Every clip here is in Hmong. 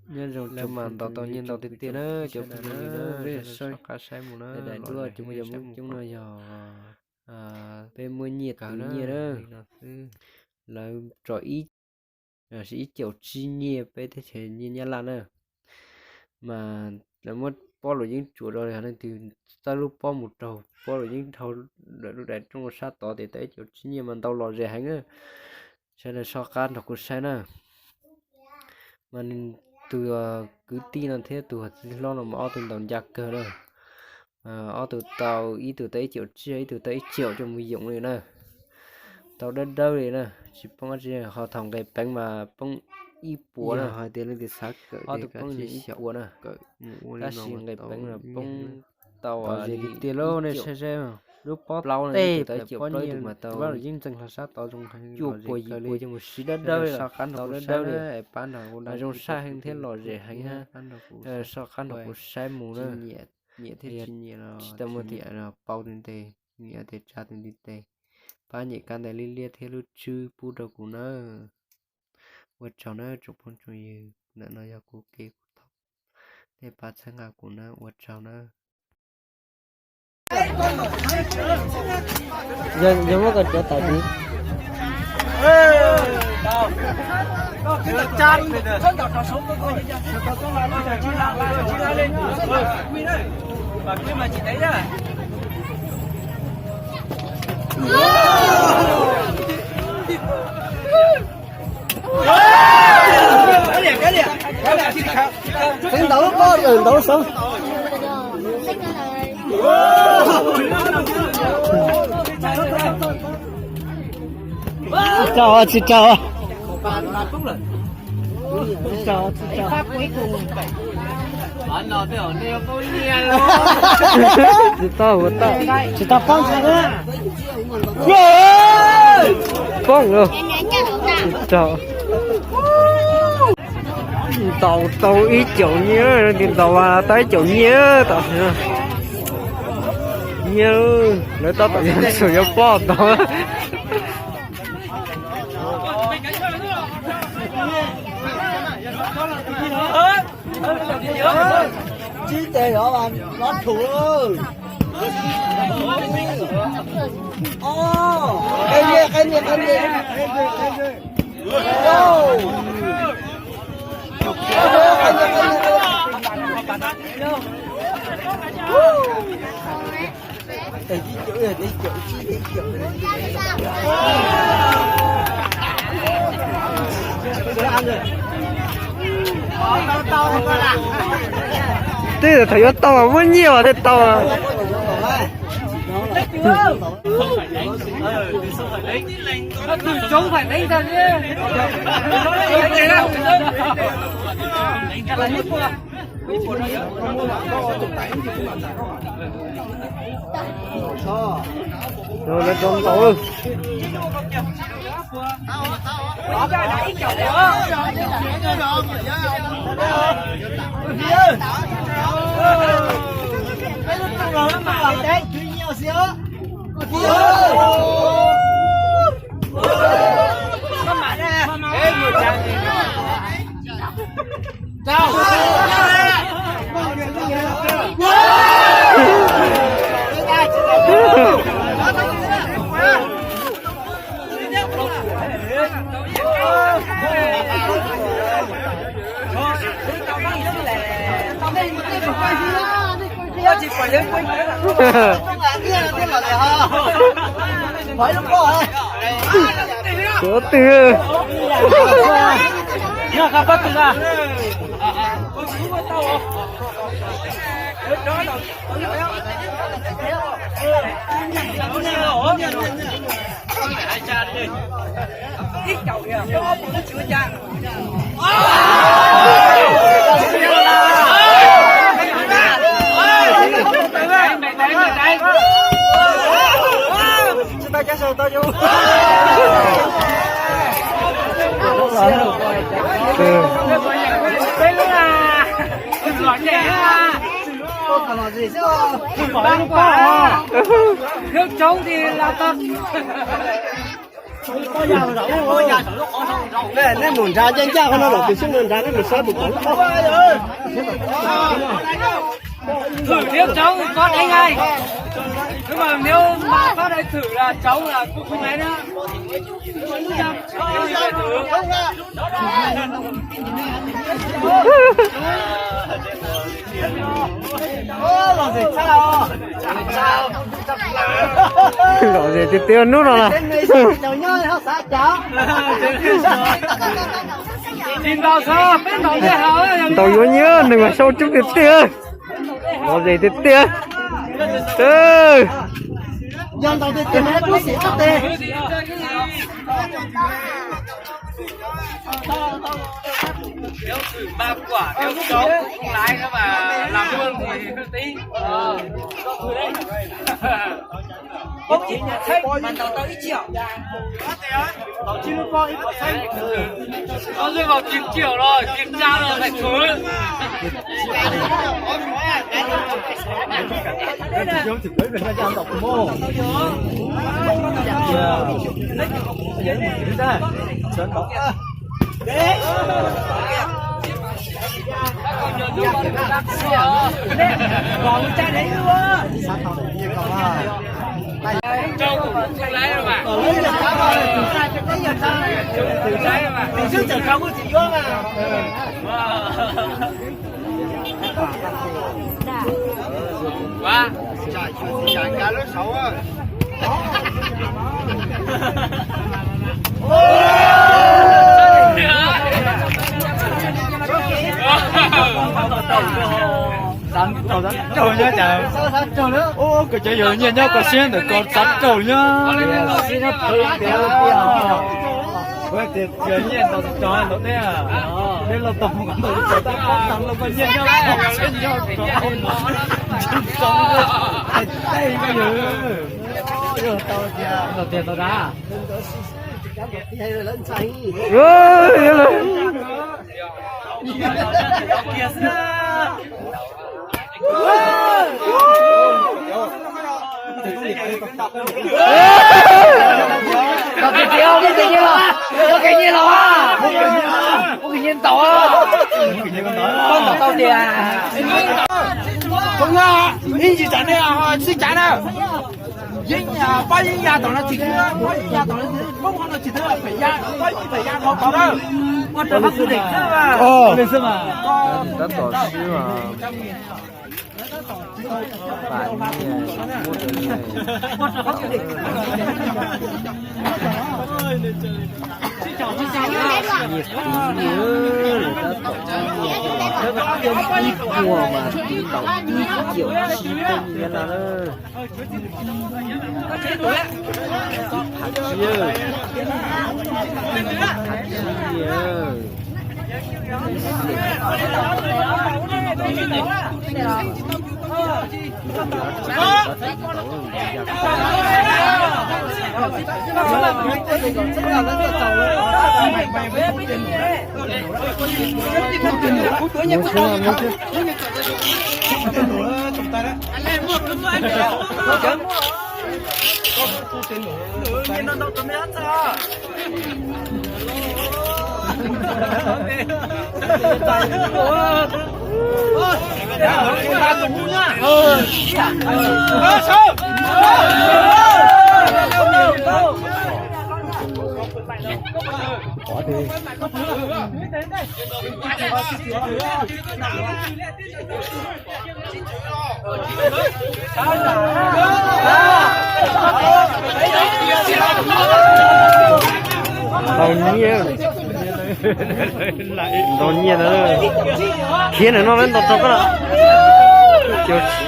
Nyob zoo, lawv mas ntaus tau nyiaj ntau tiag tiag na, cov phooj ywg na, soj qab saib mus na, daim duab cov muaj coob no yog peb muab nyiaj tus nyiaj na. Lawv tso ib, ib caum tsib nyiaj peb teb chaws nyiaj Nyab Laj na. Mas lawv muab pob luam yeeb tsuam rau, yog leej twg txawb lub pob mus raug pob luam yeeb dhau lawm lub daim rooj sab tod ces tau ib caum tsib nyiaj mas ntau lom zem heev na. Sawv daws soj qab nrog kuv saib na. Mas tus kwv tij no thiab tus txiv hlob no mas ob tug ntaus ncaj kawg na. Ob tug tau, ib tug tau ib caum tsib, ib tug tau ib caum coj mus yoom li na. Tau dawb dawb li na, tsis poob dab tsi, ho thaum nqis peev mas poob ib puas na, hais tias leej twg xav kawm ob tug poob ib puas na. Tab sis nqis peev mas poob tau ze li tiag lauj, nej saib saib, lub pob plaub no ib tug tau ib caum plaub, ib tug mas tau cuaj puas yim puas coj mus siv dawb dawb li, tau dawb dawb li. Mas zoo saib heev thiab lom zem heev na. Soj qab nrog kuv saib mus na. Nyiam thiab tsis nyiam los tsis tau muaj tias paub tus nte, nyiam tias tsa tus ntiv tes. Pab nyem kab ntawv liab liab thiab lub tswb pub rau kuv nawb. Ua tsaug nawb tsoom phooj tsoom ywg, ntawm no yog kuv kev kuv thov, nej pab txhawb nqa kuv nawb, ua tsaug nawb. Yog muab koj cov tawm tid. Teev ntaub, koj lawm ntaub saud. Tsis tau, tsis tau. Tsis tau, tsis tau, tsis tau poob. Poob lawm. Tsis tau. Ntaus tau ib caum nyiaj, ntaus tau ib caum nyiaj tam sim no. Nyiaj, lawv tab tom yuav tsum yuav poj tau. Tsib tes los thum. Qe nyiaj, qe nyiaj, qe nyiaj. Twb thaum yuav tau mas muab nyiaj mas thiaj tau. Lawv rau ntaus. Tua twg? Neb mus nrad ncaj ncaj qhov no lawm, tus xyoob no nrad neb mus saib puas pom lub pob. Thử điếu trống thì có đánh hay. Nhưng mà nếu mà phát đây thử là trống là cũng không ấy nữa. Lom zem tiag tiag hnub no lawm. Ntaus yuav nyiaj nws mas sau coob tiag tiag. Lom zem tiag tiag. Nếu thử ba quả, nếu trống không lái nữa mà làm luôn thì cứ tính. Có rơi vào chục triệu rồi, kiểm tra rồi phải thử. Ub, koj cov yawg nyiaj nyob koj siab ntawm koj xav raug nyob. Yawg nyiaj ntau tsis tau ntau thiab. Neb los tau mus ntau tsis tau tab pob tag los koj nyiaj nyob koj siab nyob koj. Tej koj yawg. Ntau tiag ntau dab. Koj tiag tiag, muab koj nyiaj los, muab koj nyiaj los, muab koj nyiaj ntau, koj ntau tau tiag. Ib ntsis tsam nej sib cav na. Yeeb, pob yeeb ya tom no tsis twb, pob yeeb ya tom no tsis twb, poob qhov no tsis twb, pem ya, pob yeeb pem ya dhau tom na. Ua rau qhov kuv dim xwb mas. Tab tom swb mas. Pam nyiaj, muab rau nyiaj. Nyiaj kwv nyiaj, lawv tab tom nyiaj, ib puas mas kwv tau ib ciam tsib peb nyiaj no na. Ib phav tsib, ib phav tsib. Ntau nyiaj, ntau nyiaj na. Khiav ntawm no lawv ntaus rau koj na. Cau tsib,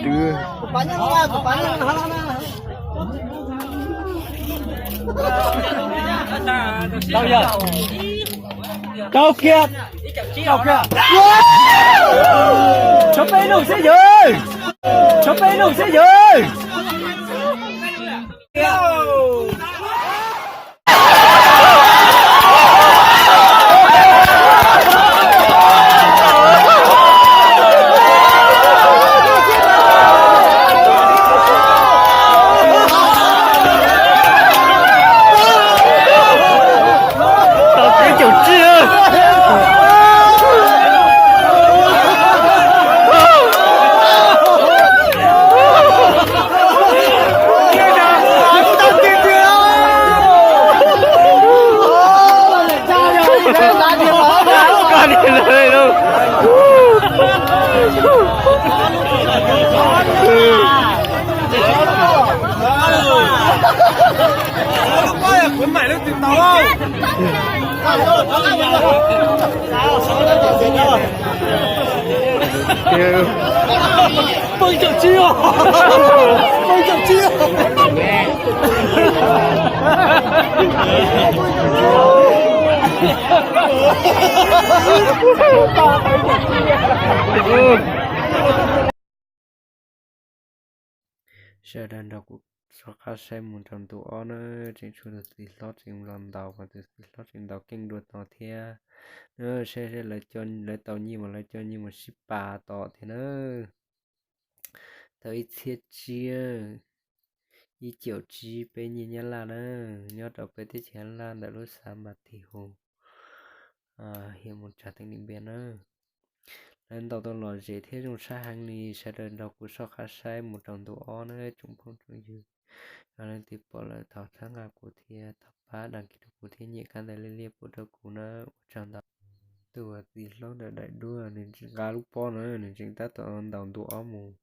twv. Rau kiag, rau kiag. Tshuav peb lub xwb yawg, tshuav peb lub xwb yawg. Sawv daws nrog kuv soj qab saib mus rau ntu ob na, tseem tshuav tus txiv hlob tseem los ntaus, mas tus txiv hlob tseem ntaus keej dua tod thiab. Saib lawv tau nyiaj mas lawv coj nyiaj mus sib pab tod thiab na. Tau ib txhiab tsiab ib caum tsib peb nyiaj Nyab Laj na, nyob rau peb teb chaws Nyab Laj ntawm lub xav Npas Tis Hus, hiam mus tsa teeb lim npias na. Lawv ntaus tau lom zem thiab zoo sab heev li, sawv daws nrog kuv soj qab saib mus rau ntu ob na tsoom phooj tsoom ywg. Yog leej twg pom lawm thov txhawb nqa kuv thiab thov pab đăng ký rau kuv thiab nyem kab ntawv liab liab pub rau kuv na. Ua tsaug ntau. Tus txiv hlob ntawm daim duab nws nqa lub pob na, nws tseem tab tom ntaus ntu ob mus.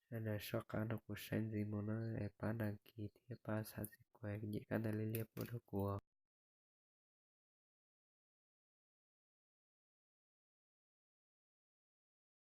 Sawv daws soj qab nrog kuv saib ntxiv mus na, es pab đăng ký thiab pab subscribe, nyem kab ntawv liab liab pub rau kuv.